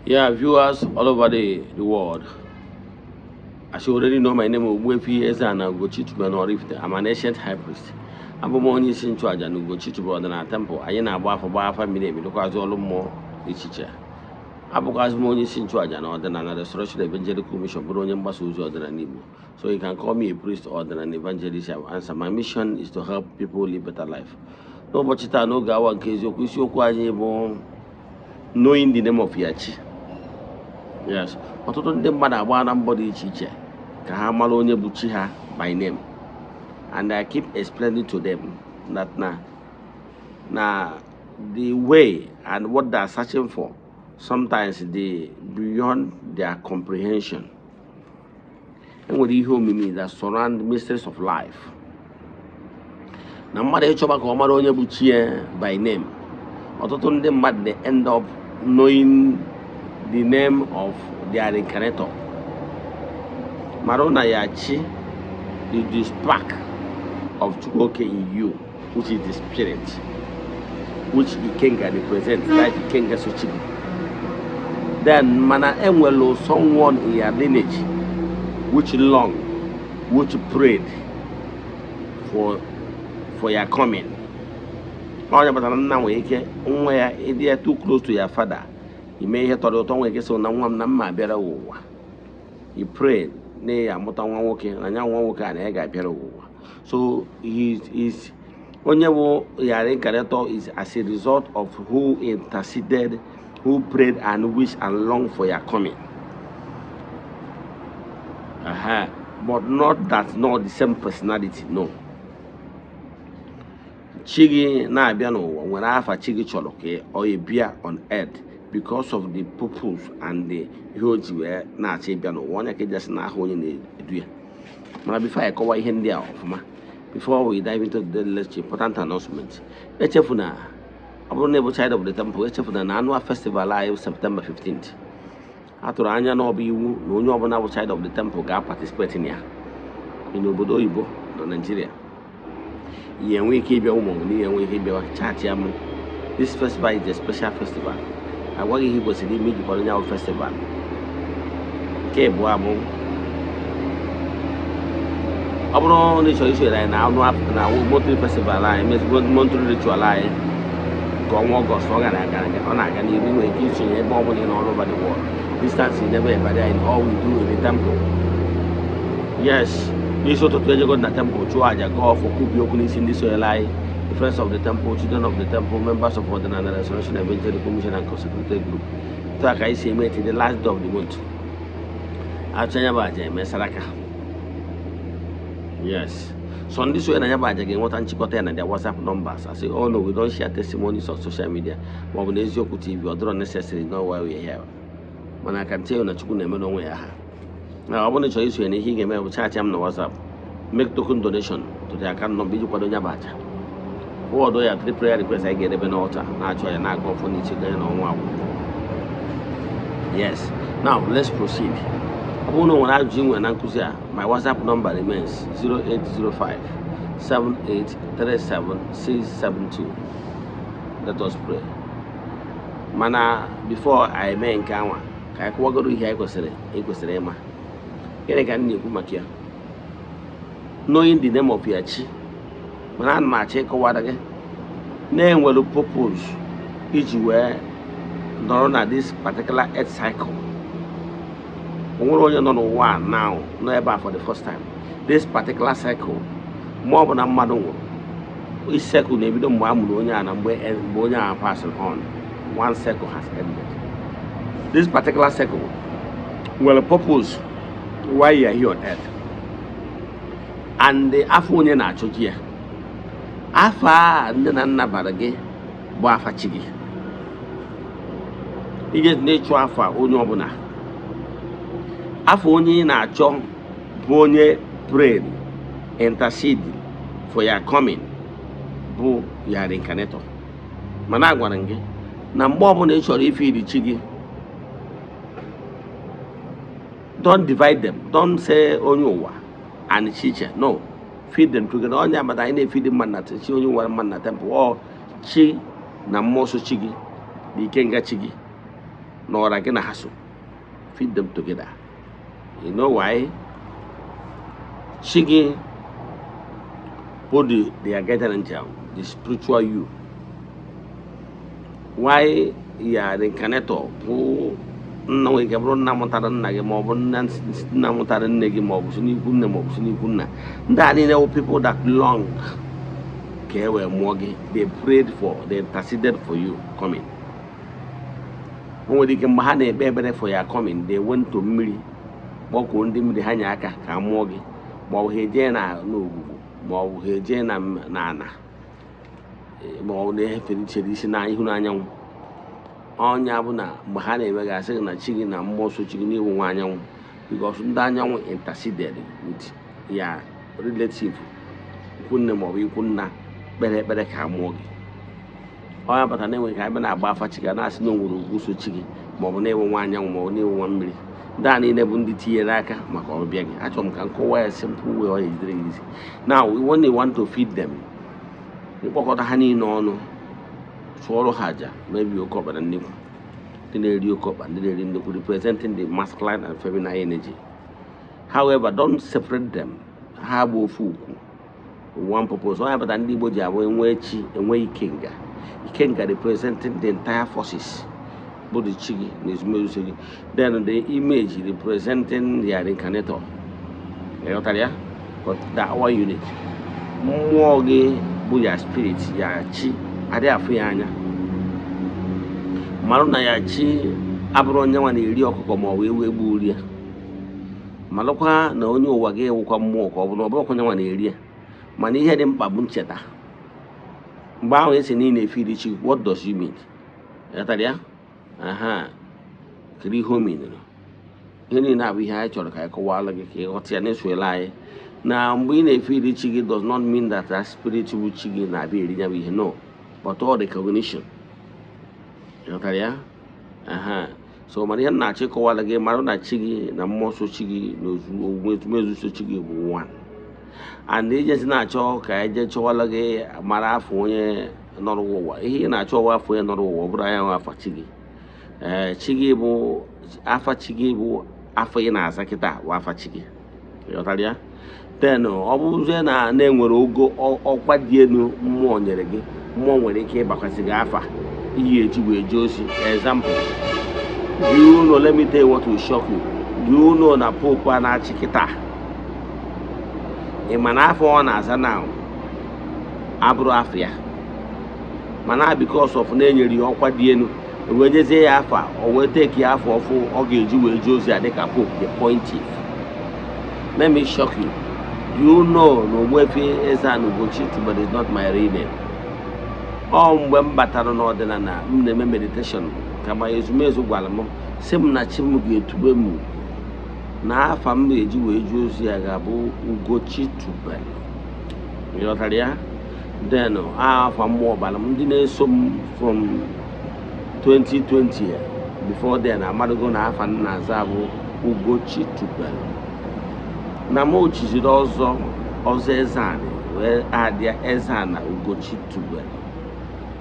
Yeah, viewers all over the world. As you already know, my name is Ogbuefi Eze-Ana Ugochi Tubelu Oraifite. I'm an ancient high priest. Abụ m onye isi nchụaja na Ugochi Tubelu Ọdịnala Temple. Anyị na-agba afọ, gbaa afa miri emi, lụkwazị ọrụ mmụọ dị iche iche. Abụkwazị m onye isi nchụaja na Ọdịnala Restoration Evangelical Mission, bụrụ onye mgbasa ozi ọdịnala Igbo. So you can call me a priest or an evangelist. I will answer. My mission is to help people live better life. N'ụbọchị taa, n'oge awa nke eziokwu, isiokwu anyị bụ knowing the name of your chi. Yes, ọtụtụ ndị mmadụ agba na mbọ dị iche iche ka ha mara onye bụ chi ha by name, and I keep explaining to them that na the way and what they are searching for sometimes they beyond their comprehension. Enwere ihe omimi that surround mysteries of life na mmadụ ịchọba ka ọ mara onye bụ chi ya by name. Ọtụtụ ndị mmadụ, they end up knowing the name of their reincarnator. Mara na ya chi is the spark of Chukwuoke in you, which is the spirit which Ikenga represents, that Ikenga Sochigu. Then mana enwelu someone in your lineage which long, which prayed for your coming. Onye kpatara nna nwere ike nwa ya ịdị ya too close to your father, ime ihe tọrọ ụtọ, nwere ike sị na nwa m na mma abịara ụwa. You pray na ya amụta nwa nwoke, na ya nwa nwoke a na ya ga-abịara ụwa. So he is onye bụ your reincarnator is as a result of who interceded, who prayed and wished and longed for your coming. But not that, not the same personality, no. Chi gị na-abịa n'ụwa nwere afa chi gị chọrọ ka ọ bịa on earth because of the purpose and the ihe o ji wee na-achọ ịbịa n'ụwa. Onye ka eji na aha onye na-edu ya. Mana before anyị kọwa ihe ndị a ọfụma, before we dive into the lecture, important announcement. Echefuna, ọ bụrụ na ị bụ child of the temple, echefuna na annual festival anyị bụ September 15th. A tụrụ anya na ọ bụ iwu na onye ọbụla bụ child of the temple ga-participate na ya. Ị n'obodo oyibo na Nigeria, ihe enwe ike ịbịa ụmụ na ihe enwe ike ịbịa, chat ya mụ. This festival is a special festival. Agwaghị ihe ị kwesịrị ime iji kwado ya bụ festival. Nke abụọ bụ, ọ bụrụ na ị chọrọ isonyere anyị na anụ na monthly festival anyị, monthly ritual anyị nke ọnwa Ọgọst, ọ gara aga, ọ na-aga n'ihu. Ị nwere ike isonye ebe ọ bụla ị nọ all over the world. Distance is never a barrier in all we do in the temple. Yes, n'isi ụtụtụ ejego na temple, chụọ aja, gaa ọfọ, kwubi okwu n'isi ndị sonyere anyị, the friends of the temple, children of the temple, members of Ọdịnala Restoration Evangelical Mission and Consecrated Group. Etu a ka anyị si eme till the last day of the month. Achọ ya bụ aja, eme saraka. Yes, so ndị sonye na ya bụ aja ga-enweta nchịkọta ya na their WhatsApp numbers. I say, oh no, we don't share testimonies on social media maọbụ na Eziokwu TV. Ọ dịrọ necessary, know why we are here. Mana I can tell you na Chukwu na-eme n'onwe ya ha. Na ọ bụrụ na ị chọrọ isonye na ihe ị ga-eme bụ chat m na WhatsApp, make token donation to the account number iji kwado ya bụ aja, forward ya three prayer request anyị ga-edebe n'altar, na-achọ ya, na-aga ọfọ n'iche ganye na ọnwa agwụ. Yes, now let's proceed. Ọ bụrụ na o nwere ajụjụ ị nwere na nkụzi a, my WhatsApp number remains 0805 7837672. Let us pray. Mana before anyị mee nke anwa, ka anyị kọwagoro ihe anyị kwesịrị ị kwesịrị ịma. Gịnị ka m na-ekwu maka ya, knowing the name of your chi? Mana ana m achọ ịkọwara gị na-enwere purpose iji wee nọrọ na this particular earth cycle. O nwere onye nọ n'ụwa a now, nọ ebe a for the first time. This particular cycle, mgbe ọ bụla mmadụ nwụrụ, each cycle na-ebido mgbe a mụrụ onye a na mgbe onye a passing on, one cycle has ended. This particular cycle nwere purpose why you are here on earth, and afọ onye na-achọ ji ya, afọ a nne na nna bara gị bụ afa chi gị. Ije na-ịchụ afa onye ọbụla, afọ onye ị na-achọ bụ onye prayed, intercede for your coming, bụ your reincarnator. Mana agwara m gị na mgbe ọbụla ị chọrọ ife iri chi gị, don't divide them. Don't say onye ụwa and chi iche. No, feed them together. Onye amata anyị na-efidi mmadụ na chi onye ụwa, mmadụ na temple, ọ chi na mmụọ so chi gị na ikenga chi gị. Na ọra gị na ha so, feed them together. You know why? Chi gị bụ their guardian angel, the spiritual you. Why ya reincarnator bụ nna, nwere ike bụrụ nna mụtara nna gị, maọbụ nna mụtara nne gị, maọbụ si n'ikwu nne, maọbụ si n'ikwu nna. Ndị a niile wụ people that long ka e wee mụọ gị. They prayed for, they interceded for you coming. O nwere ike mgbe ha na-ekpe ekpere for your coming, they went to mmiri, kpọkuo ndị mmiri, ha nye aka ka a mụọ gị, maọbụ ha ejee na n'ogwugwu, maọbụ ha ejee na n'ana, maọbụ na-efere chere isi na ihu n'anyanwụ. Ọnya bụ na mgbe ha na-eme gị, asị gị na chi gị na mmụọ so chi gị n'iwu nwa anyanwụ, because ndị anyanwụ interceded with ya relative, ikwu nne maọbụ ikwu nna, kpere ekpere ka a mụọ gị. Ọnya bata na enweghị ka ebe na-agba afa chi ga na-asị na o nwere ugwu so chi gị, maọbụ na-enwe nwa anyanwụ, maọbụ na-enwe nwa mmiri. Ndị a niile bụ ndị tinyere aka maka ọbịa gị. Achọrọ m ka m kọwaa ya simple way ọ ya ejidere gị isi. Now, when you want to feed them, ịkpọkọta ha niile ọnụ, chụọrọ ha aja, maybe oke ọkpa na nnekwu, ndị na-eri oke ọkpa, ndị na-eri nnekwu, representing the masculine and feminine energy. However, don't separate them. Ha bụ ofu ukwu, one purpose. Onye pụtara ndị Igbo ji abụ enwe chi, enwe ikenga. Ikenga representing the entire forces bụ the chi gị na ezumezu gị, then the image representing the reincarnator. Ịghọtara ya? But that one unit, mmụọ gị bụ ya spirit, ya chi adịghị afụ ya anya. Marụ na ya chi abụrụ onye nwa na-eri ọkụkọ ma ọ bụ ewu egbu ya. Malụkwa na onye ụwa gị ewukwa mmụọ, ka ọ bụ na ọ bụrụkwa onye nwa na-eri ya. Mana ihe dị mkpa bụ ncheta mgbe ahụ esi niile efiri chi. What does you mean? Ịghọtara ya? Aha, kedu ihe o menere? Ihe niile abụ ihe anyị chọrọ ka anyị kọwara gị ka ịghọta ya. Na-esoela anyị na mgbe ị na-efiri chi gị does not mean that that spirit bụ chi gị na-abịa eri ya bụ ihe. No, but all recognition. Ịghọtara ya? Aha, so mana ihe m na-achọ ịkọwara gị, mara na chi gị na mmụọ so chi gị na ozu ezumezu so chi gị bụ one. And ijezi na-achọ ka eje chọwala gị mara afọ onye nọrọ ụwa, ihe ị na-achọ ọwa afọ onye nọrọ ụwa, ọ bụrụ anya nwe afa chi gị. Ee, chi gị bụ afa chi gị, bụ afọ ị na-aza kịta bụ afa chi gị. Ịghọtara ya? Then ọ bụrụzie na na-enwere ogo ọkwa dị elu mmụọ nyere gị, mmụọ nwere ike ịbakwasị gị afa iyi eji wee jee ozi. Example, do you know, let me tell you what will shock you. Do you know na Pope a na-achị kịta, ị ma na afọ ọ na-aza now abụrụ afọ ya? Mana because of na-enyere ya ọkwa dị elu, wee nyezie ya afa, o wee take ya afọ ọfụ ọ ga-eji wee jee ozi a dịka Pope the pontiff. Let me shock you. Do you know na Ogbuefi Eze-Ana Ugochi Tubelu is not my real name? Ọ mgbe m batara n'ọdịnala, m na-eme meditation, ka ma ezumezu gwara m, sị m na chi m ga-etube m ugwu, na afa m ga-eji wee jee ozi ya ga-abụ Ugochi Tubelu. Ịghọtara ya? Then afa mmụọ bara m. Ndị na-eso m from 2020, before then, amadogo na afa m na-aza bụ Ugochi Tubelu, na m chiziri ọzọ ọzọ Eze-Ana, wee adịa Eze-Ana Ugochi Tubelu.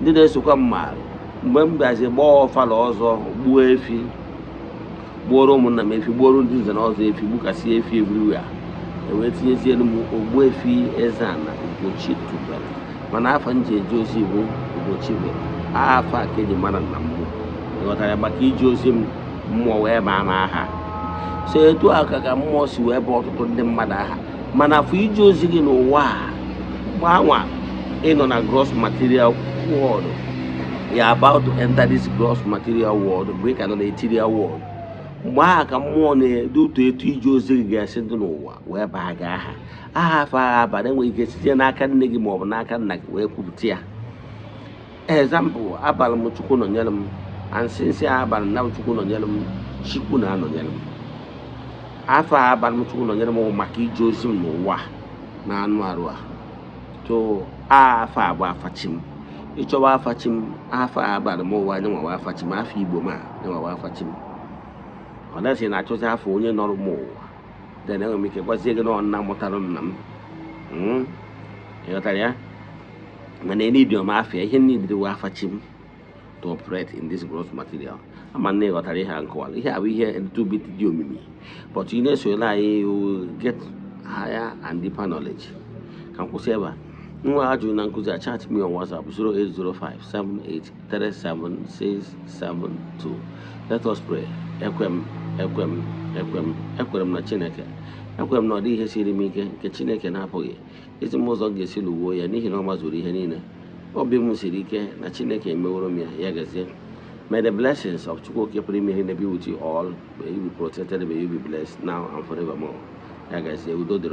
Ndị na-esokwa m maara mgbe m bịazi gbaa ọfala ọzọ, gbuo efi, gbuoro ụmụnna m efi, gbuoro ndị nze na ọzọ efi, gbukasị efi everywhere, e wee tinyezielu m Ogbuefi Eze-Ana Ugochi Tubelu. Mana afa m ji eje ozi bụ Ugochi, bụ afa ka eji mara na mmụọ. Ịghọtara ya? Maka ije ozi m, mmụọ wee baa m aha. So etu a ka mmụọ si wee baa ọtụtụ ndị mmadụ aha. Mana afọ ije ozi gị n'ụwa a, mgbe anwa ịnọ na gross material world, you are about to enter this gross material world, mgbe ị ka nọ na ethereal world, mgbe ahụ ka mmụọ na-edu otu etu ije ozi gị ga-esi dị n'ụwa wee baa gị aha. Aha afọ agha abalị enweghị ike site n'aka nne gị maọbụ n'aka nna gị wee kwupụta ya. Example, abalị m Chukwu nọnyere m, and since abalị na Chukwu nọnyere m, Chukwu na-anọnyere m, afọ a abalị m Chukwu nọnyere m bụ maka ije ozi m n'ụwa na anụ arụ a. So afọ a bụ afa chi m. Ịchọwa afa chi m, afọ a abalị m ụwa nyanwa afa chi m, afọ Igbo ma nyanwa afa chi m. Ọ dasị na-achọzi afọ onye nọrọ m ụwa, then enwere m ike gwazie gị na ọ nna mụtara nna m. Ịghọtara ya? Mana enidi m afọ ya, ihe niile bụ afa chi m. To operate in this gross material. Ama nne ghọtara ihe a nkọwara. Ihe a bụ ihe little bit dị omimi, but ị na-esonyere anyị, you will get higher and deeper knowledge. Ka m kwụsị ebe a. Nwa ajụjụ na nkụzi a, chat me on WhatsApp 08057837672. Let us pray. Ekwe m, ekwe m, ekwe m, ekwere m na Chineke. Ekwere m na ọ dịghị ihe siri m ike nke Chineke na-apụghị ezi m ụzọ m ga-esi lụwuo ya, n'ihi na ọ mazuru ihe niile. Obi m siri ike na Chineke emeworo m ya. Ya gazie. May the blessings of Chukwu Okike pụrụ ime ihe be with you all. May you be protected, may you be blessed now and forevermore. Ya gazie, udo dịrị.